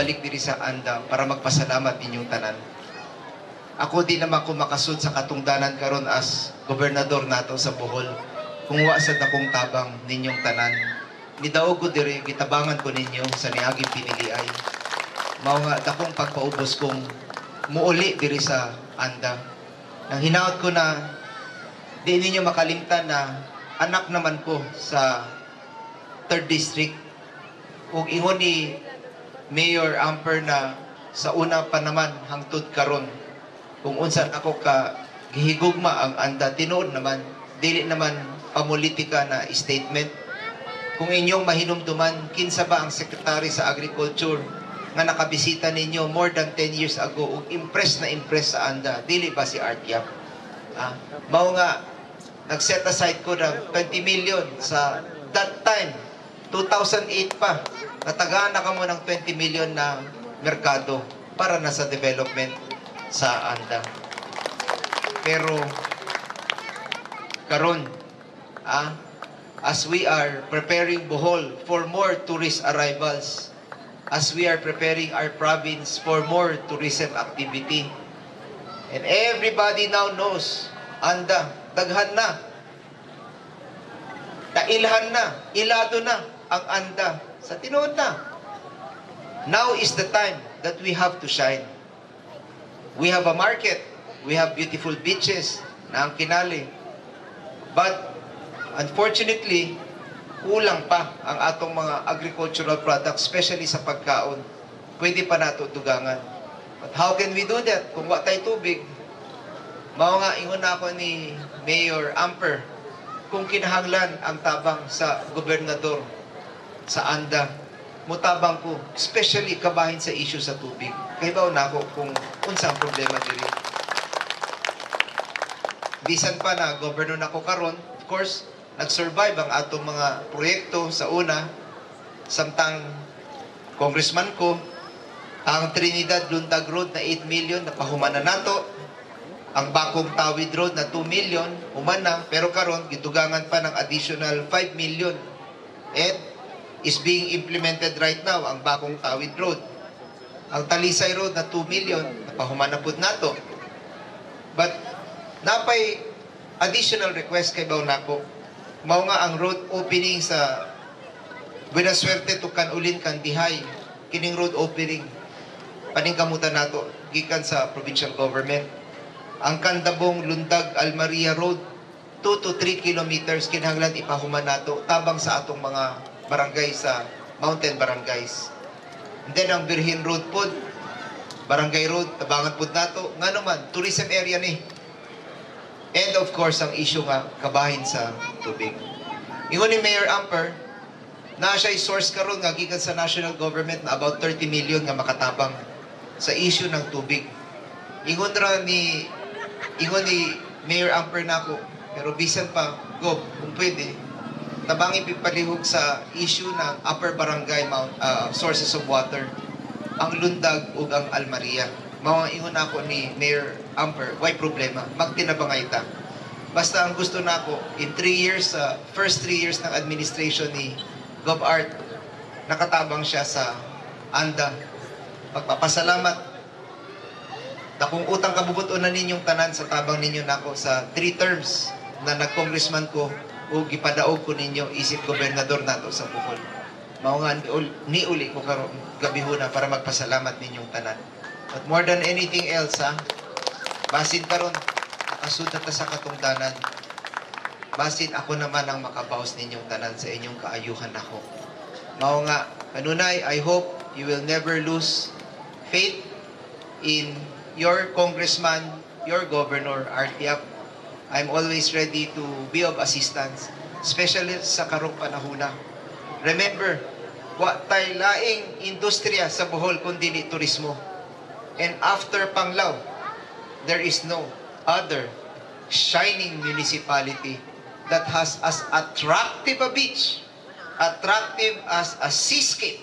mobalik diri sa Anda para magpasalamat ninyong tanan. Ako, di naman ko makasud sa katungdanan karon as gobernador nato sa Bohol kung wa sa dakong tabang ninyong tanan. Nidaog ko diri, gitabangan ko ninyo sa niaging piniliay. Mao nga dakong pagpaubos kong muuli diri sa Anda. Nang hinaot ko na di ninyo makalimtan na anak naman ko sa third district. Ug ingon ni Mayor Amper na sa una pa naman hangtod karon kung unsa ako ka gihigugma ang Anda, tinuod naman, dili naman pamulitika na statement. Kung inyong mahinumduman, kinsa ba ang secretary sa agriculture nga nakabisita ninyo more than 10 years ago ug impress na impress sa Anda? Dili ba si Art Yap? Ah, mao nga nag-set aside ko ng 20 million sa that time, 2008 pa. Natagaan na kamo ng 20 million na merkado para na sa development sa Anda. Pero karon, as we are preparing Bohol for more tourist arrivals, as we are preparing our province for more tourism activity, and everybody now knows, Anda, daghan na, nailhan na, ilado na ang Anda sa tinuod na. Now is the time that we have to shine. We have a market, we have beautiful beaches na ang kinali. But unfortunately, kulang pa ang atong mga agricultural products, especially sa pagkaon. Pwede pa nato dugangan. But how can we do that kung wa tay tubig? Mao nga ingon na ako ni Mayor Amper, kung kinahanglan ang tabang sa gobernador sa Anda, mutabang ko, especially kabahin sa issue sa tubig. Kahibaw na ako kung unsa ang problema diri. Bisan pa na governor nako karon, of course, nag-survive ang atong mga proyekto sa una samtang congressman ko. Ang Trinidad Lundag Road na 8 million, napahuman na nato. Ang Bakong Tawid Road na 2 million, human na, pero karon gidugangan pa ng additional 5 million. And is being implemented right now ang Bakong Tawid Road. Ang Talisay Road na 2 million, napahuman na pud nato. But napay additional request kay baw nako. Mao nga ang road opening sa Buena Suerte to Canulin, Kandihay, kining road opening paningkamutan nato gikan sa provincial government. Ang Kandabong Lundag Almaria Road, 2 to 3 kilometers, kinahanglan ipahuman nato tabang sa atong mga barangay sa mountain barangays. And then ang Birhin Road pod, Barangay Road, tabangan pod nato ngano man tourism area ni. And of course, ang issue nga kabahin sa tubig. Ingon ni Mayor Amper, na siya source karon nga gikan sa national government na about 30 million nga makatabang sa issue ng tubig. Ingon ni Mayor Amper nako, pero bisan pa, Gob, kung pwede, tabangi pipalihog sa issue ng upper barangay mount, sources of water, ang Lundag ug ang Almaria. Mao ang ingon ako ni Mayor Amper, why problema, magtinabangay ta. Basta ang gusto nako, in 3 years, first 3 years ng administration ni Gov Art, nakatabang siya sa Anda. Pagpapasalamat, dakong utang kabubut-on na ninyong tanan sa tabang ninyo nako sa three terms na nag-congressman ko o gipadaog ko ninyo isip gobernador nato sa Bohol. Mao nga niuli ko karon gabihuna para magpasalamat ninyong tanan. But more than anything else, ha, basin karon nakasud na ta sa katungdanan. Basin ako naman ang makabawas ninyong tanan sa inyong kaayuhan nako. Mao nga, kanunay, I hope you will never lose faith in your congressman, your governor, Art Yap. I'm always ready to be of assistance, especially sa karong panahona. Remember, wa tay laing industriya sa Bohol kun dili turismo. And after Panglao, there is no other shining municipality that has as attractive a beach, attractive as a seascape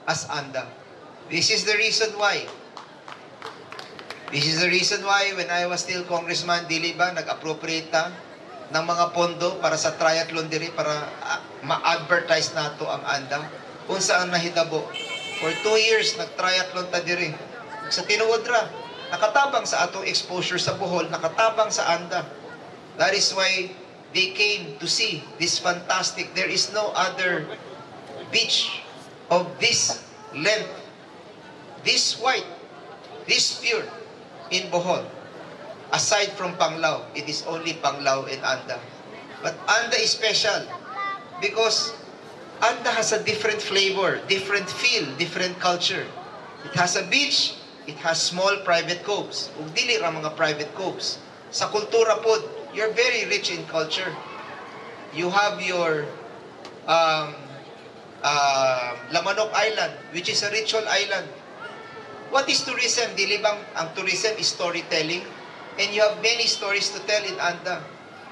as Anda. This is the reason why. This is the reason why when I was still congressman, dili ba nag-appropriate ta ng mga pondo para sa triathlon diri para ma-advertise nato ang Anda? Kung saan nahitabo, For 2 years, nag-triathlon ta diri. Sa tinuod ra, nakatabang sa atong exposure sa Bohol, nakatabang sa Anda. That is why they came to see this fantastic, there is no other beach of this length, this white, this pure in Bohol. Aside from Panglao, it is only Panglao and Anda. But Anda is special because Anda has a different flavor, different feel, different culture. It has a beach, it has small private coves. Ug dili ra mga private coves. Sa kultura pod, you're very rich in culture. You have your Lamanok Island, which is a ritual island. What is tourism? Dili bang ang tourism is storytelling? And you have many stories to tell in Anda.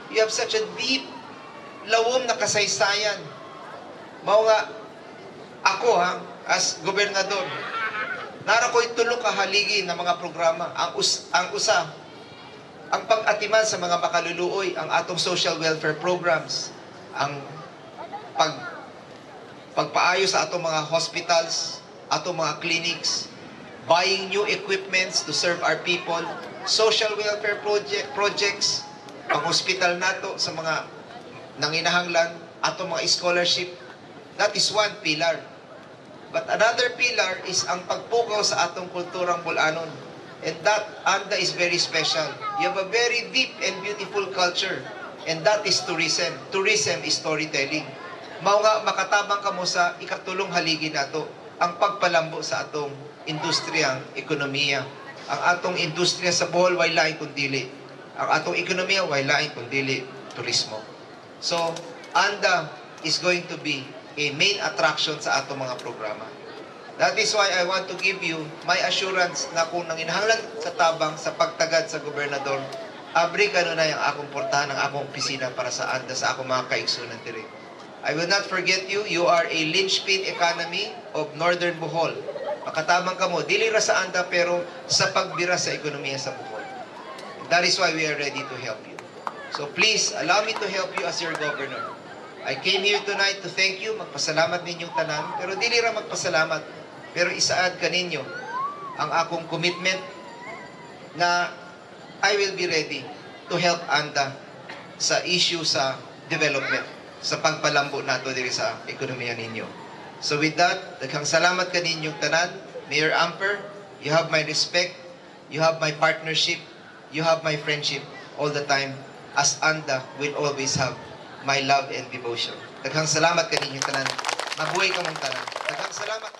You have such a deep lawom na kasaysayan. Mao nga, ako ha, as gobernador, naa ra ko'y tulo ka haligi na mga programa. Ang usa, ang pag-atiman sa mga makaluluoy, ang atong social welfare programs, ang pagpaayo sa atong mga hospitals, atong mga clinics, buying new equipments to serve our people, social welfare projects, ang hospital nato sa mga nanginahanglan, atong mga scholarship. That is one pillar. But another pillar is ang pagpukaw sa atong kulturang Bol-anon. And that, Anda is very special. You have a very deep and beautiful culture. And that is tourism. Tourism is storytelling. Mao nga makatabang kamo sa ikatulong haligi nato, ang pagpalambo sa atong industriyang ekonomiya. Ang atong industriya sa Bohol way lain kundili. Ang atong ekonomiya way lain kundili turismo. So, Anda is going to be a main attraction sa atong mga programa. That is why I want to give you my assurance na kung nanginahanglan sa tabang sa pagtagad sa gobernador, abri kanunay ang akong portahan ng akong opisina para sa Anda, sa akong mga kaigsunan diri. I will not forget you. You are a linchpin economy of Northern Bohol. Makatabang kamo, dili ra sa Anda pero sa pagbira sa ekonomiya sa Bohol. That is why we are ready to help you. So please, allow me to help you as your governor. I came here tonight to thank you, magpasalamat ninyong tanan, pero dili ra magpasalamat, pero isaad kaninyo ang akong commitment na I will be ready to help Anda sa issue sa development, sa pagpalambo nato diri sa ekonomiya ninyo. So with that, daghang salamat kaninyong tanan. Mayor Amper, you have my respect, you have my partnership, you have my friendship all the time, as Anda will always have my love and devotion. Daghang salamat kaninyong tanan. Mabuhay kamong tanan. Daghang salamat.